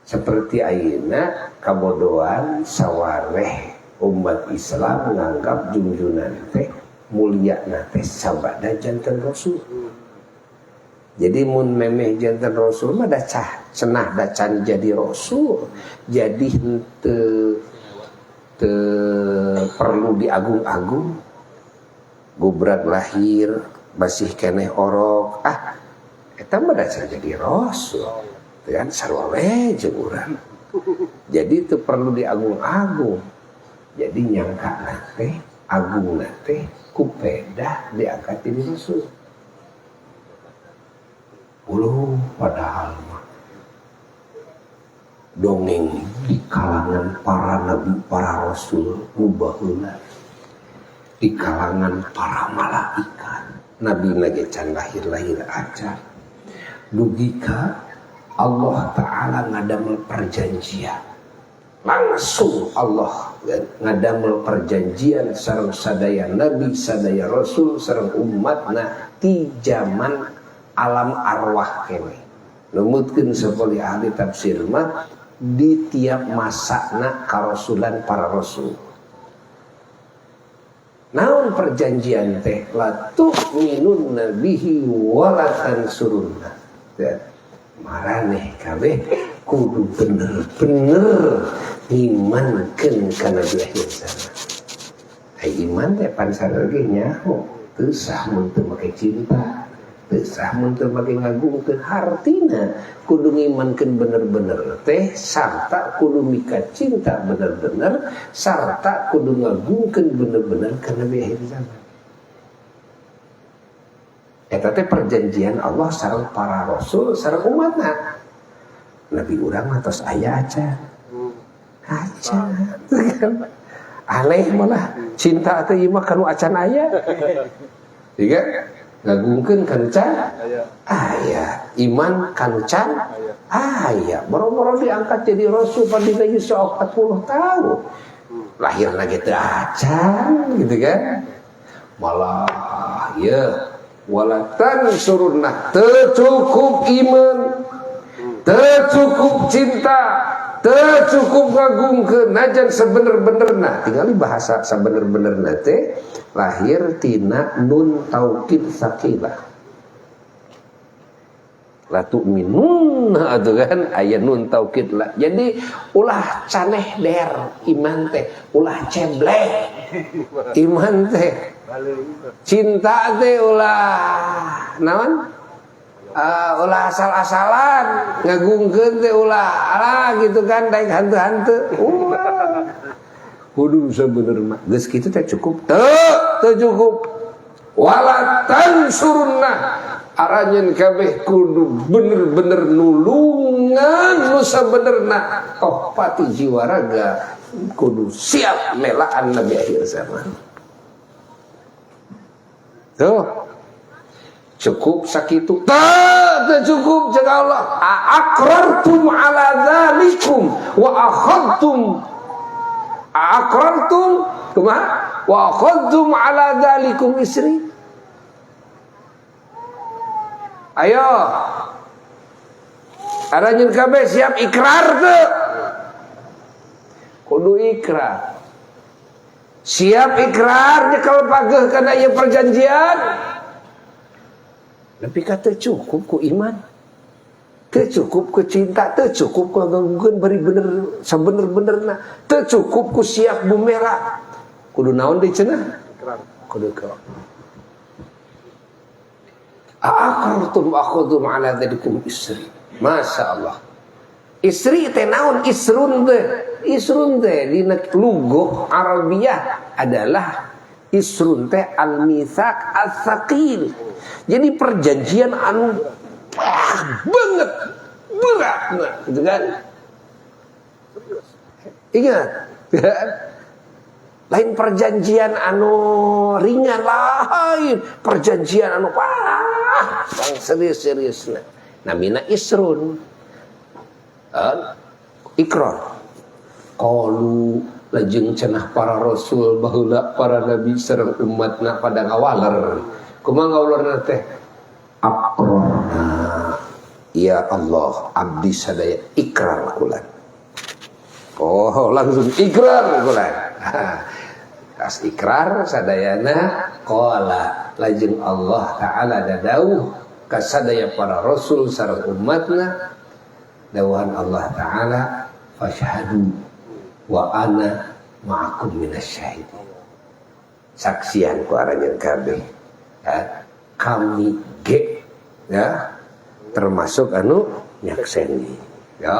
Seperti ayeuna kabodohan sawareh umat Islam nganggap junjunan teh mulia teh sabada janten rasul. Jadi mun memeh janten rasul mah da cah cenah da can jadi rasul. Jadi henteu teu perlu diagung-agung. Gubrak lahir masih keneh orok, ah eta mah da can jadi rasul. Kan sarua we jeung urang. Jadi itu perlu diagung-agung. Jadi nyangka teh agung teh ku pedah diangkat jadi rasul. Uluh, padahal mah dongeng di kalangan para nabi, para rasul nu baheula, di kalangan para malaikat, nabi lagi can lahir-lahir acan, dugi ka Allah Ta'ala ngadamel perjanjian langsung. Allah ngadamel perjanjian sareng sadaya nabi, sadaya rasul, sareng umatna ti zaman alam arwah kene. Numutkeun sapalih ahli tafsir mah di tiap masana karasulan para rasul. Naon perjanjian teh? La tu'minunna bihi wa la tansurunna. Ya. Maraneh kabeh kudu bener-bener ngimankeun ka nabi akhir zaman. Ai iman teh pan sareng nyaho, teu sah mun teu make cinta, teu sah mun teu make ngagungkeun. Hartina kudu ngimankeun bener-bener teh sarta kudu mika cinta bener-bener sarta kudu ngagungkeun bener-bener ka nabi akhir zaman. Eta teh perjanjian Allah sareng para rasul sareng umatna. Nabi urang mah tos aya acan. Acan. Aneh malah cinta teh ieu mah kanu acan aya. Iya, ngagungkeun kanu can aya, iman kanu can aya. Boro-boro diangkat jadi rasul pada dina 40 tahun. Lahir lagi teu acan gitu kan. Malah ya wala tansurunna, teu cukup iman, teu cukup cinta, teu cukup ngagungkeun najan sebener-benerna. Tinggali bahasa sabener-benerna teh lahir tina nun taukid sakilah, la tu'minun atuh kan aya nun taukid lah. Jadi ulah caneh der iman teh, ulah ceblek iman teh, cinta teh ulah naon, ulah asal-asalan, ngagungkeun teh ulah alah gitu kan, daek hantu-hantu ulah, kudu sabenerna. Geus kitu teh cukup teu? Teu cukup. Wala tansurunna, aranjeun kabeh kudu bener-bener nulungan nu sabenerna, toh pati jiwa raga kudu siap melaan nabi akhir zaman. Tuh, cukup sakitu teu? Cukup. Cek Allah, aqrartum ala dzalikum wa akhadtum, aqrartum kumaha, wa akhadtum ala dzalikum isri. Ayo, aranjeun kabeh siap ikrar teu? Kudu ikrar. Siap ikrar nyekel pageh kana ieu perjanjian? Tapi kata cukup ku iman, teu cukup ku cinta, teu cukup ku ngagungkeun bari bener sabener-benerna, teu cukup ku siap bumera. Kudu naon deui cenah? Kudu ikrar. Aqrartum akhadtum ala dzalikum isri. Masya Allah. Isri teh naon? Isrun teh. Isrun teh dina lugoh Arabiah adalah isrun teh al-mitsaq as-saqil. Jadi perjanjian anu banget berat nah, gitu kan. Ingat, kan? Lain perjanjian anu ringan, lain perjanjian anu wah yang serius-serius. Namina isrun, ikrar. Qalu, lajeng cenah para rasul baheula, para nabi sareng umatna pada ngawaler. Kumaha ngawalerna teh? Aqrarna ya Allah, abdi sadaya ikrar kula. Langsung ikrar kula. Tas ikrar sadayana, qala, lajeng Allah Ta'ala dadauh ka sadaya para rasul sareng umatna. Dawuhan Allah Ta'ala, "Fashhadu wa ana ma'akum minasyahidin." Saksian ku aranjeun kabeh ya, kami ge ya termasuk anu nyakseni ya.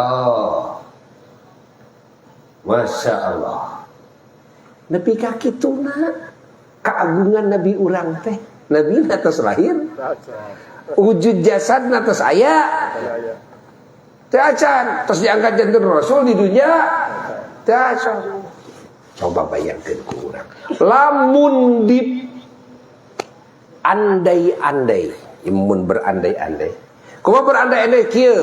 Masya Allah, nepi ka kituna keagungan nabi urang teh. Nabi atas lahir, wujud jasad atas aya teu acan, terus diangkat janten rasul di dunia teu acan. Coba bayangkan ku urang, lamun di andai-andai, mun berandai-andai, kumaha berandai-andai kieu,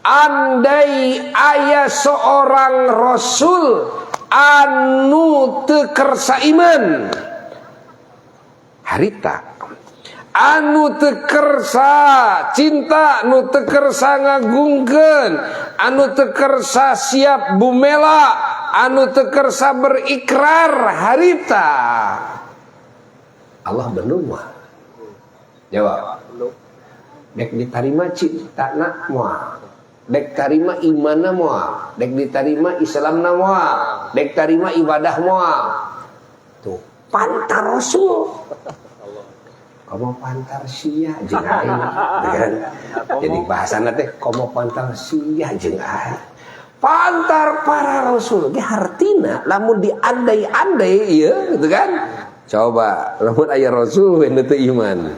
andai aya seorang rasul anu teu kersa iman harita, anu teu kersa cinta, nu teu kersa ngagungkeun, anu teu kersa siap bumela, anu teu kersa berikrar harita, Allah bendung mah? Jawab. Dek ditarima cinta na moal, dek tarima imanna moal, dek ditarima Islamna moal, dek tarima ibadah moal. Tuh pantar rasul, komo pantar sia jeung aing kan. Jadi bahasana teh komo pantar sia jeung aing, pantar para rasul ge. Hartina lamun diandai-andai ieu gitu kan. Coba lamun aya rasul we teu iman,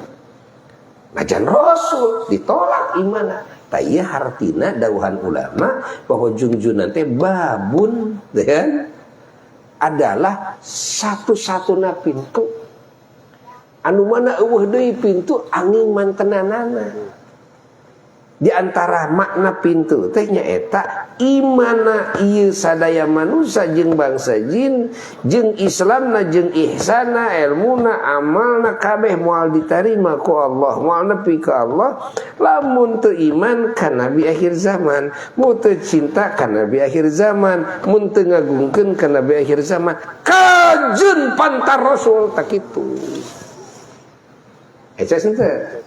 najan rasul ditolak iman. Tah, ieu hartina dawuhan ulama bahwa jungjunan teh babun kan adalah satu-satunya pintu anu mana euweuh deui pintu angin mantenanana. Di antara makna pintu teh nyaeta imana ieu sadaya manusia jeung bangsa jin, jeung Islamna jeung ihsana, ilmuna, amalna, kabeh moal ditarima ku Allah, moal nepi ka Allah lamun teu iman ka nabi akhir zaman, mun teu cinta ka nabi akhir zaman, mun teu ngagungkeun ka nabi akhir zaman, kajeun pantar rasul. Tak kitu. Eca henteu?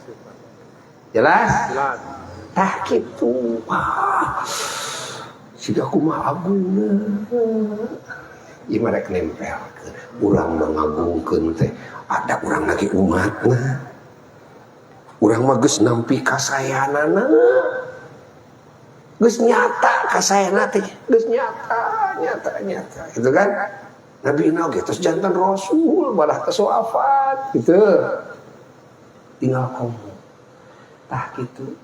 Jelas? Jelas. Tah kitu. Wah. Siga kumaha agungna. Ieu mah rek nempelkeun. Urang mah ngagungkeun teh ada urang lagi umatna. Urang mah geus nampi kasayanana. Geus nyata kasayana teh, geus nyata, nyata, nyata. Gitu kan? Nabi oge terus janten rasul, malah tos wafat gitu. Tinggal komo. Tah gitu.